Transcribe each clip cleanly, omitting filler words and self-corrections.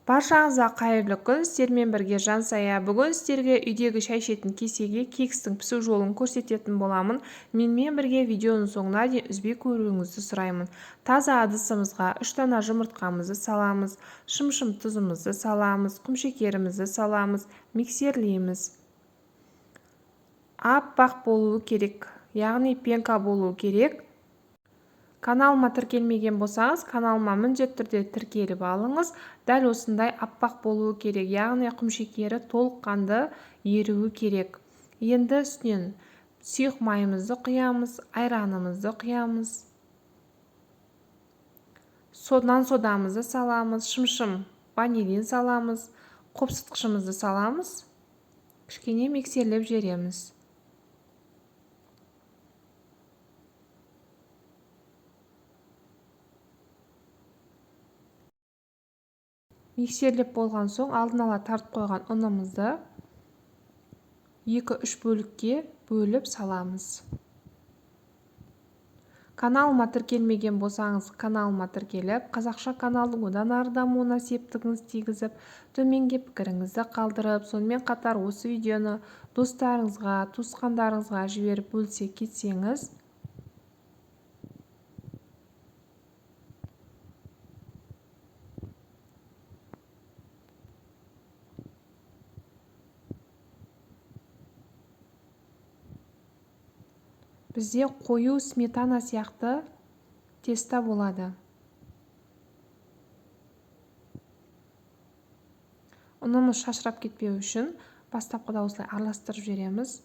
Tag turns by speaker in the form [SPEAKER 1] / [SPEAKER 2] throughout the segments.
[SPEAKER 1] Баршаңызға қайырлы күн, сіздермен бірге Жансая. Бүгін сіздерге үйдегі шай ішетін кесеге кекстің пісу жолын көрсететін боламын. Менімен бірге видеоның соңына дейін үзбей көруіңізді сұраймын. Таза ыдысымызға 3 дана жұмыртқамызды саламыз, шымшым тұзымызды саламыз, құмшекерімізді саламыз, миксерлейміз. Аппақ болуы керек, яғни пенка болуы керек. Каналыма тіркелмеген болсаңыз, каналыма міндетті түрде тіркеліп алыңыз. Дәл осындай аппақ болуы керек, яғни құмшекері толыққанды еруі керек. Енді үстінен сұйық майымызды құямыз, айранымызды құямыз. Нан содамызды саламыз, шымшым ванилин саламыз, қопсытқышымызды саламыз. Кішкене миксерлеп жібереміз. Миксерлеп болған соң алдын ала тартып қойған ұнымызды 2-3 бөлікке бөліп саламыз. Каналыма тіркелмеген болсаңыз, каналыма тіркеліп, қазақша каналдың одан ары дамуына септігіңізді тигізіп, төменге пікіріңізді қалдырып, сонымен қатар осы видеоны достарыңызға, туысқандарыңызға жіберіп бөлісе кетсеңіз, бізде қою сметана сияқты теста болады. Ұнымыз шашырап кетпеу үшін бастапқыда осылай араластырып жібереміз.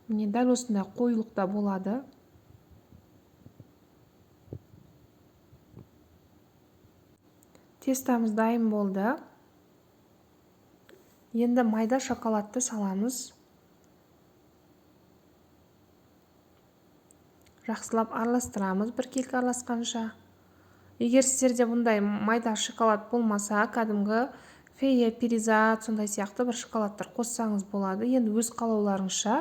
[SPEAKER 1] Міне дәл осындай қоюлықта болады. Тестамыз дайын болды. Енді майда шоколадты саламыз. Жақсылап араластырамыз біркелкі араласқанша. Егер сіздерде бұндай майда шоколад болмаса, кәдімгі фея, перизат сондай сияқты бір шоколадтар қоссаңыз болады. Енді өз қалауларыңызша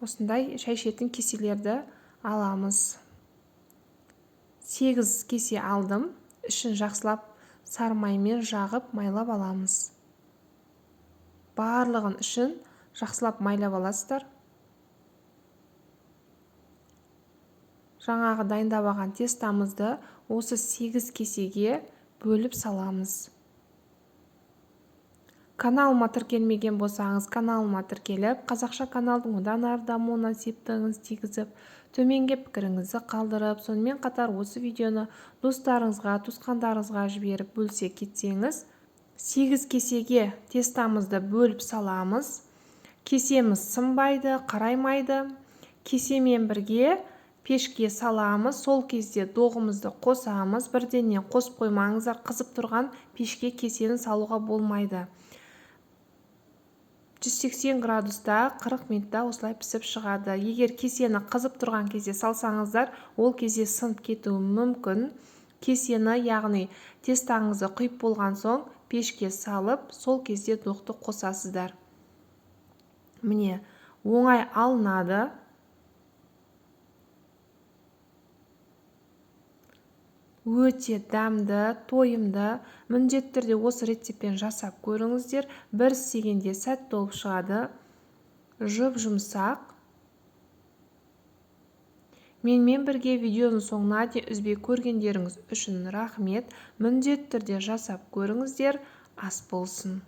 [SPEAKER 1] осындай шай ішетін кеселерді аламыз. 8 кесе алдым. Ішін жақсылап сары маймен жағып майлап аламыз. Барлығын ішін жақсылап майлап аласыздар. Жаңағы дайындап алған тестамызды осы 8 кесеге бөліп саламыз. Каналыма тіркелмеген болсаңыз, каналыма тіркеліп, қазақша каналдың одан ары дамуына септігіңізді тигізіп, төменге пікіріңізді қалдырып, сонымен қатар осы видеоны достарыңызға, туысқандарыңызға жіберіп бөлісе кетсеңіз, 8 кесеге тестамызды бөліп саламыз. Кесеміз сынбайды, қараймайды. Кесемен бірге пешке саламыз. Сол кезде доғымызды қосамыз. Бірденнен қосып қоймаңыздар, қызып тұрған пешке кесені салуға болмайды. 180 градуста 40 минутта осылай пісіп шығады. Егер кесені қызып тұрған кезде салсаңыздар, ол кезде сынып кетуі мүмкін. Кесені, яғни тестаңызды құйып болған соң пешке салып, сол кезде доқты қосасыздар. Міне, оңай алынады. Өте дәмді, тойымды. Міндетті түрде осы рецептпен жасап көріңіздер. Бір істегенде сәтті болып шығады. Жұп-жұмсақ. Менімен бірге видеоның соңына дейін үзбей көргендеріңіз үшін рахмет. Міндетті түрде жасап көріңіздер. Ас болсын.